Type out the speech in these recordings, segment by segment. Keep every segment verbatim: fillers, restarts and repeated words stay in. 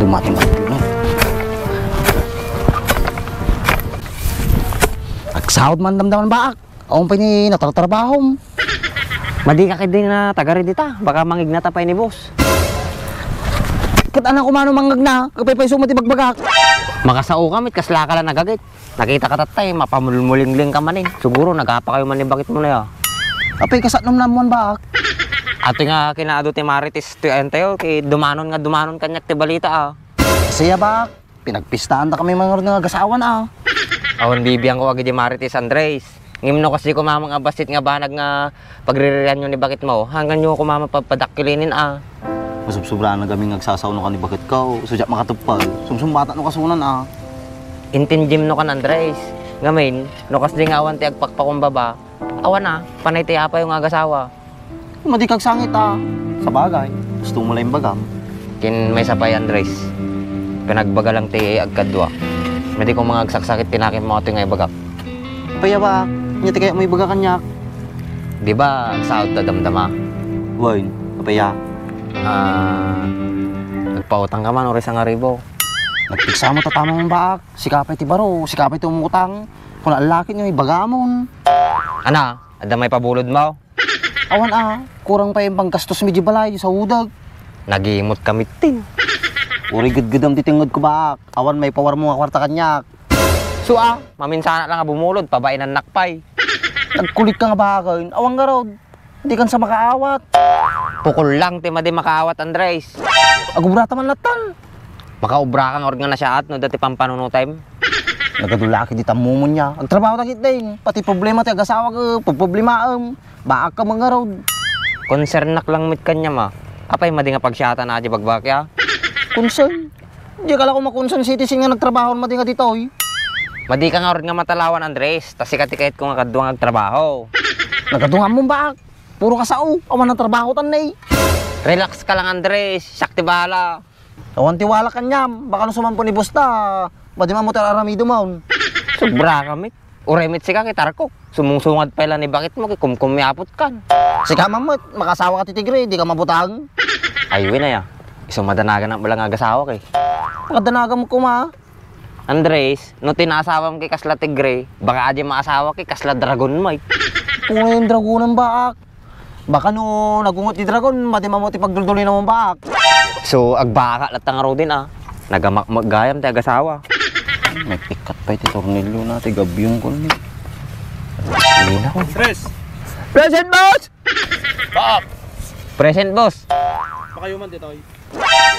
Mati, mati, no? Agsahod man damdaman baak. Awan pay ni natartrabahom. Madi ka ketdi nga taga dita, baka mangignata pay ni boss. Ket ania koma no mangngegna, apay pay isu met ti bagbagak. Makasao ka met, kasla ka la nagagit. Nakita ka tattay, mapamulmulingling ka manen. Siguro nagapa kayo man ni bakit mo na ya. Apay kasano naman baak? Ati nga kinaadu ti Marites ti entayo, ki dumanon nga dumanon kaniak ti balita, a. Siya baak, pinagpistaanta kami man nga agasawan, a. Awan bibiangko agi di Marites, Andres. Ngem no kasdi koma nga bassit nga banag nga pagririanyo ni bakit mo, hangganyo koma mapagpadakkilinin, a. Masubsubraan na kami nga agsasao no kan ni bakit ka, o, sadja makatupal. Sumsumbata no kasunan, a. Intindiem no kan Andres. Ngamin, no kasdi nga awan ti agpakpakumbaba, awan a, panay ti apayo nga agasawa. Madi kag sangit a. Sabagay, gusto mo lang bagam. Ken maysa pay, Andres, panagbaga lang ti agkadua. Madi kong mga agsaksakit ti nakim mo atoy nga ibagak. Apay a baak, ania ti kayat mo ibaga kaniak? Di ba, agsaod ta damdama? Wen, apay a? Ah, nagpautang ka man, uray sangaribu. Nagpiksa mo ta tama man baak. Sika pay ti baro, sika pay ti umutang. Kuna lakit nga ibagamon. Ana, adda maipabulod mo? Awan a, kurang pay panggastos mi di balay, sa udag. Nagimot ka mittin. Uray gedgedam ti tengnged ko baak. Awan maipawar mo nga kwarta kaniak. Su a, maminsanak lang a bumulod, pabainannak pay. Nagkulit ka nga baken, awan garud. Di kan sa makaawat. Pukol lang ti madi makaawat, Andres. Agubrata man lattan. Makaobra ka ngarud nga nasiaat no dati pampanunotem. Nagadulaki di tammumun niya. Agtrabaho ta kitdin. Pati problema ti agasawa ko, pagproblemaem. Baak ka mangarud. Concernak lang met kanya ma. Apay madi nga pagsiatan a di bagbaki a? Concern? Di ka la ko makonson citizen nga nagtrabaho madi nga ditoy. Madi ka ngarud nga matalawan, Andres. Ta sika ti kayat ko nga kadua nga agtrabaho. Nagadungan mo baak. Puro ka sao. Awan ang trabaho tan nay. Relax ka lang, Andres. Siak ti bahala. Awan ti wala kaniam, baka no sumampo ni boss ta, madi man mo ti ar-aramido maon. Sobra ka met. Uray met sika, ki tarkok. Sumungsungad pay la ni bakit mo, ki kumkum yapot kan. Sika man met, makasawa ka ti tigre, di ka mabutang. Ay, wen aya. Isu madanagan ang bala nga agasawa kay. Makadanagan mo kuma. Andres, no ti naasawam ki kasla tigre, baka adi maasawa ki kasla dragon, Mike. Kung yung dragonan baak. Baka no nagungot ti dragon, madi man mo ti pagdulduli na mong baak. So, agbaka latta ngaruden a. Nagamakmak gayam ti agasawa. May pikat pay ti tornilyo na, ti gabyong ko ni. Ina ko. Tres. Present, boss! Baak! Present, boss! Baka human ditoy.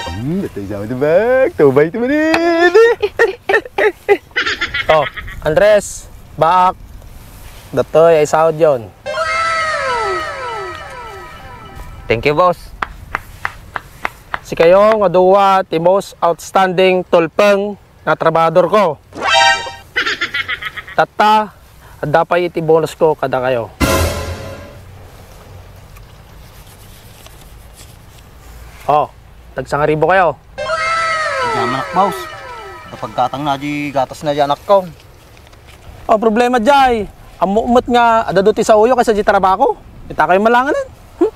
Hmm, dito yung sama ni Bek. Tubay, tubay. Oh, Andres, baak. Datoy, ay saod yon. Thank you, boss. Sikayo nga dua ti most outstanding tulpeng nga trabahador ko. Tatta, adda pay iti bonus ko kadakayo. Oh, tagsangaribo kayo. Ay, naman, boss. Kapag gatang na di gatas na di anak ko. Oh, problema jay. Ammo met nga adda do ti saoyo kaysa di trabaho. Ita kayo malanganan. Hmm?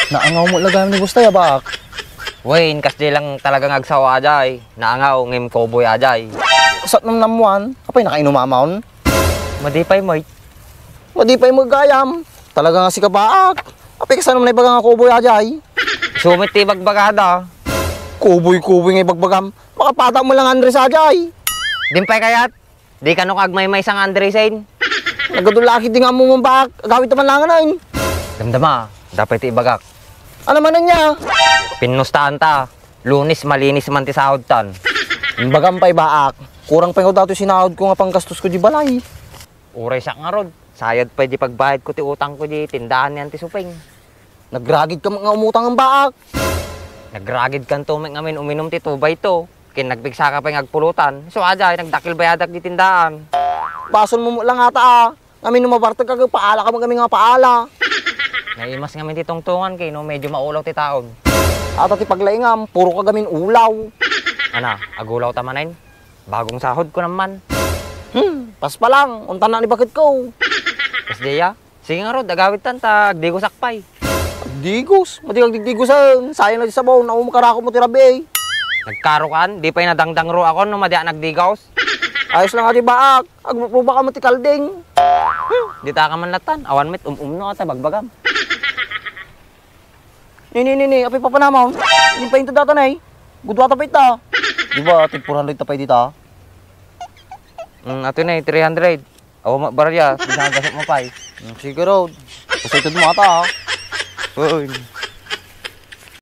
Naangaw mo lagam ni Gusta ya, baak. Wen, kasdi lang talaga nga agsawa jay. Naangaw, ngem cowboy ajay. Sat nam namuan, apay nakainom amaon? Madi pay, Mike. Madi pay mo gayam. Talaga nga sika baak. Apay kasano man ibaga nga cowboy ajay? Sumit ti ibagbagada. Cowboy, cowboy nga ibagbagam. Makapata mo lang Andres ajay. Din pay kayat? Di kano ka agmaymaysa nga Andresen? Nagadulaki di nga mo mong baak. Agawid ta man langan ay. Damdama, dapay ti ibagak. Ano man niya? Pinustaan ta. Lunes, malinis man ti sahod tan. Imbagam pay baak. Kurang pay nga dato sinahod ko nga panggastos ko di balay. Uray sak ngarud. Sayad pay di pagbayad ko ti utang ko di tindahan niyan ti suping. Nagragid ka nga umutang ang baak. Nagragid kanto met ngamin uminom ti tubay to. Ken nagpigsa ka pay nga agpulutan. So, ajay, nagdakkel bayadak di tindahan. Basol mo lang ata, ah. Ngamin no mabarteg ka, paala ka mo ngamin nga paala. Naimas ngamin ti tungtungan kay no medyo maulaw ti taon. Ata ti paglaingam, puro ka gamin ulaw. Ana, agulaw ta manen? Bagong sahod ko naman. Hmm, pas pa lang, untan na ni bakit ko. Pas diya? Sige nga rod, agawid tan ta, agdigosak pay. Digos? Madi kag digdigosen. Sayang na ti sabaw. Naum, karakop mo ti rabii. Nagkarokan? Di pay nadangdangro ako no madi a nagdigos. Ayos lang a di baak. Agpruba ka mo ti kalding. Di ta ka man latan. Awan met um-umno ata bagbagam. Ni, ni, ni, ni, apay papanamon? Ni painto data na eh. Gudwata pa ita. Di ba, tig four hundred ta pay dita? Mm, ato na eh, three hundred. Awa ma-, barya, pinakagasok mo pay. Mm, sige, Rod. Pasaytod mo ata, ha? Uy.